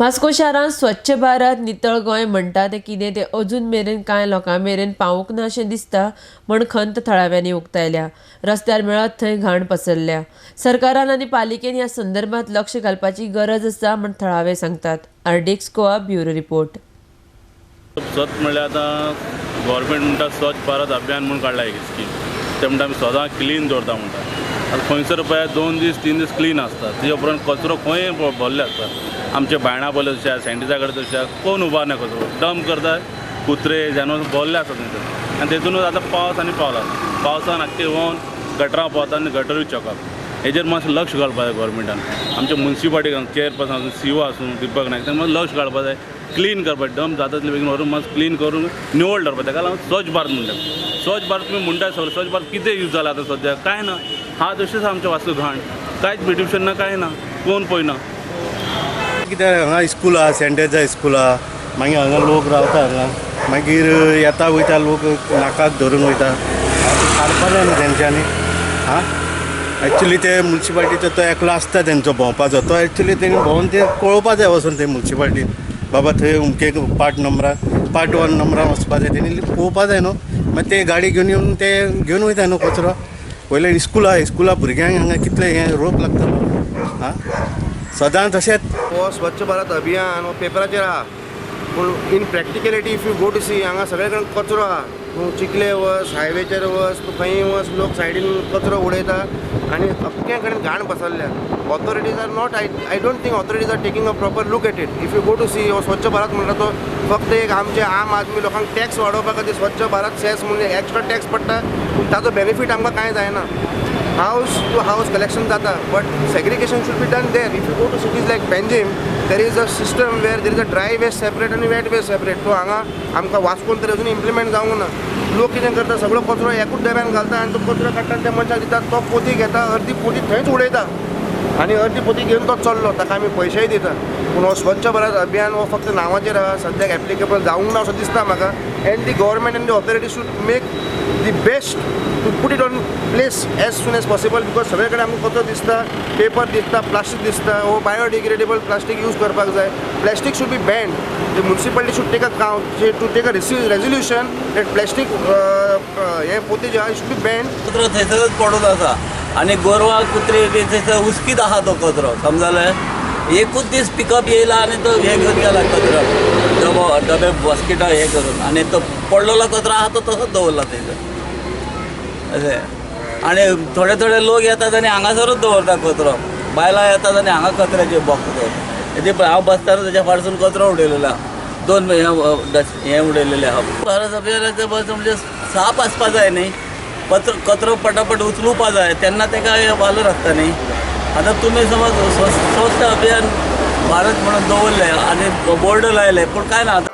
वास्को शारांत स्वच्छ भारत, नितळ गोंय म्हणटा तें कितें तें अजून मेरेन कांय लोकां मेरेन पावूंक ना अशें दिसता म्हण खंत थळाव्यांनी उक्तायल्या. रस्त्यार मेळत थंय घाण पसरल्या. सरकारान आनी पालिकेन ह्या संदर्भात लक्ष घालपाची गरज आसा म्हण थळावे सांगतात. RDX Goa, bureau report. सत म्हणल्यार आतां गव्हर्मेंट म्हणटा, स्वच्छ भारत अभियान म्हूण काडला एक स्कीम. ते म्हणटा, आमी सदां क्लीन दवरता म्हणटा. आतां खंयसर पळय, 2 दीस 3 दीस क्लीन आसता. तेजे उपरांत कचरो खंय भरले आसता. आमचे बायणा पयले तशें आसा, सँटीजा कडेन तशें आसा. कोण उबारना कचरो, डंप करता. कुत्रे, जानवर भरले आसा थंयसर. आनी तेतूनच आतां पावस आनी पावला. पावसान आख्खें येवन गटरां पोंवता आनी गटरूय चोकप. हेजेर मातशें लक्ष घालपाक जाय गव्हर्मेंटान. आमच्या मुन्सिपालिटी चेअरपर्सन आसूं, सीओ आसूं दिपक नायक, तांकां लक्ष घालपाक जाय. क्लीन करपाक, डंप जाता तितले बेगीन व्हरून मातशें क्लीन करून निवळ दवरपाक. ताका लागून स्वच्छ भारत म्हणटा. स्वच्छ भारत तुमी म्हणटा सगळें, स्वच्छ भारत कितें यूज जाला आतां सद्याक? कांय ना. हा, तशेंच आमचें वास्को घाण. कांयच ब्युटिफिकेशन ना, कांय ना, कोण पळयना. कित्याक हांगा स्कूल आहा, सेंटेजा स्कूल आहा. मागीर हांगा लोक रावता. हांगा मागीर येता वयता लोक, नाकाक धरून वयता. काडपा जाय न्हू तेंच्यांनी. आं, एक्चुली ते मुन्सिपाल्टीचो तो एकलो आसता तेंचो भोंवपाचो. तो एक्चुली तेणी भोंवन ते पळोवपा जाय वचून ते मुन्सिपाल्टीन, बाबा थंय अमके पार्ट नंबरार, पार्ट वन नंबरार वचपा जाय. तेणी पळोवपा जाय न्हू. मागीर ते गाडी घेवन येवन ते घेवन वयता न्हू कचरो. पयलें स्कूल आहा, स्कुला भुरग्यांक हांगा कितले हें रोग लागता. आं, सदां तशेंच. हो स्वच्छ भारत अभियान हो पेपराचेर आहा, पूण in practicality if you go to see, हांगा सगळे कडेन कचरो आहा. तूं चिखले वच, हायवेचेर वच, तूं खंयी वच, लोक सायडीन कचरो उडयता आनी अख्ख्या कडेन घाण पसरल्या. Authorities are not, I don't think authorities are taking a proper look at it. If you go to see, हो स्वच्छ भारत म्हणटा तो फक्त एक आमचे आम आदमी लोकांक टॅक्स वाडोवपा खातीर. स्वच्छ भारत सेस म्हणून एक्स्ट्रा टॅक्स पडटा, पूण ताजो बेनिफीट आमकां कांय जायना. हावस टू हावस कलेक्शन जाता, but segregation should be done there. If you go to cities like Panjim, there is a system where there is a dry waste separate आनी वेट वेस्ट सेपरेट. तो हांगा आमकां वास्कोन तरी अजून इम्प्लिमेंट जावंक ना. लोक कितें करता, सगळो कचरो एकूच डब्यान घालता आनी तो कचरो काडटा आनी त्या मनशाक दिता. तो पोती घेता, अर्दी पोती थंयच उडयता आनी अर्दी पोती घेवन तो चल्लो. ताका आमी पयशेय दिता. पूण हो स्वच्छ भारत अभियान हो फक्त नांवाचेर आहा, सद्याक एप्लिकेबल जावंक ना असो दिसता म्हाका. And the government and the authority should make the best to put it on place as soon as possible, because सगळे कडेन आमकां कचरो दिसता, पेपर दिसता, प्लास्टीक दिसता. हो बायोडिग्रेडेबल प्लास्टीक यूज करपाक जाय. Plastic should be banned. The municipality should take a to take a resolution that plastic हे पोती जे आहा should be banned. कचरो थंयसरच पडून आसा आनी गोरवां, कुत्रे बी थंयसर उस्कीत आहा तो कचरो, समजलें? एकूच दीस पिकअप येयला आनी तो हे घेवन गेला कचरो, डबो, डबे, बास्किटां हे करून. आनी तो पडलेलो कचरो आहा तो तसोच दवरला थंयसर अशें. आनी थोडे थोडे लोक येतात आनी हांगासरूच दवरता कचरो. बायलां येतात आनी हांगा कचऱ्याचे बॉक्स दवरता. ते पळय, हांव बसताना तेच्या फाटसून कचरो उडयलेलो आहा. दोन हे हे उडयलेले आहा. भारत अभियानाचे बस म्हणजे साफ आसपा जाय न्ही. पत्र कचरो पटापट उचलुपा जाय, तेन्ना तेका हे वालोर आसता न्ही. आतां तुमी समज स्वच्छ अभियान भारत म्हणून दवरलें आनी बोर्ड लायले, पूण कांय ना आतां.